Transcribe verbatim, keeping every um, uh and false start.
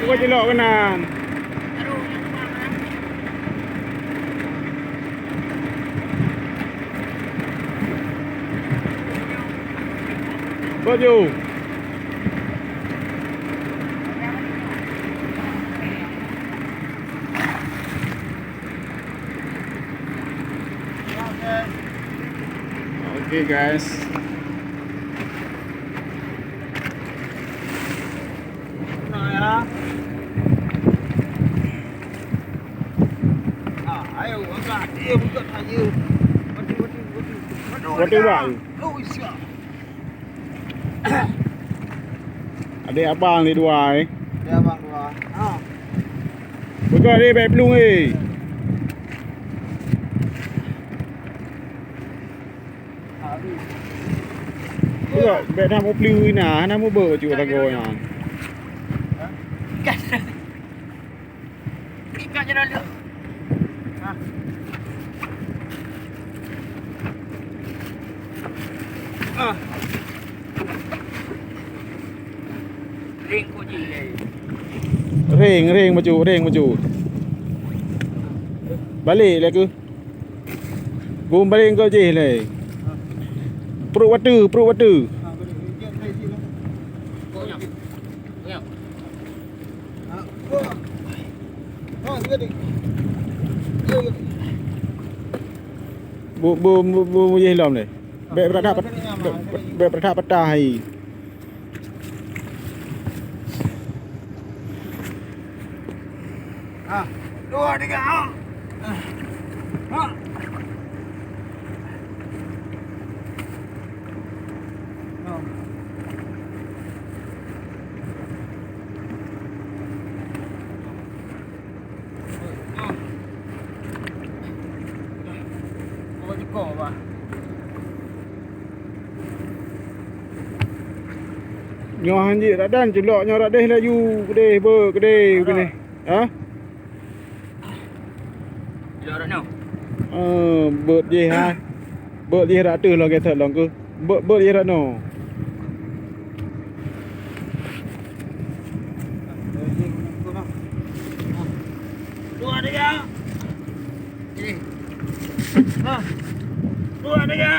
Buat cilok keunan. Baju. Oke, guys. Nah, ya. Nah, ayo, angkat. Dia buka aja. Waduh, waduh, waduh. Waduh, waduh, ya. Bang. Oh, siap. Adék abang ni dua, eh. Adék abang dua. Ha. Peugah deh, bèk plueng, eh. Peugah, bèk na meuplueng na, na meubeuet baju lagoe nyan. Ikat je dulu. Ha. Ha. Ring kok jih, eh. Ring, ring baju, ring baju. Balek lé keuh. Bum balek kok jih lé. Pruet watèe, pruet watèe. Ha, balek. Kok nyam. Kok nyam. Bu, bu, bu, bu, yeh lom deh. Bèk peureutah, bèk, bèk peureutah patah hai. Ah, dua, tiga, ah. Ah. Nyoe han jeuet radan, culok nyoe radeh laju, keudeh, beuet, keudeh, keudeh. Ha? Ilok rot nyoe. Eh, beuet jih hai. Beuet jih rot ateueh lom, geuseuet lom keuh. Beuet, beuet jih rot nyoe. Dua, tiga. Ini. Ha. Dua, tiga.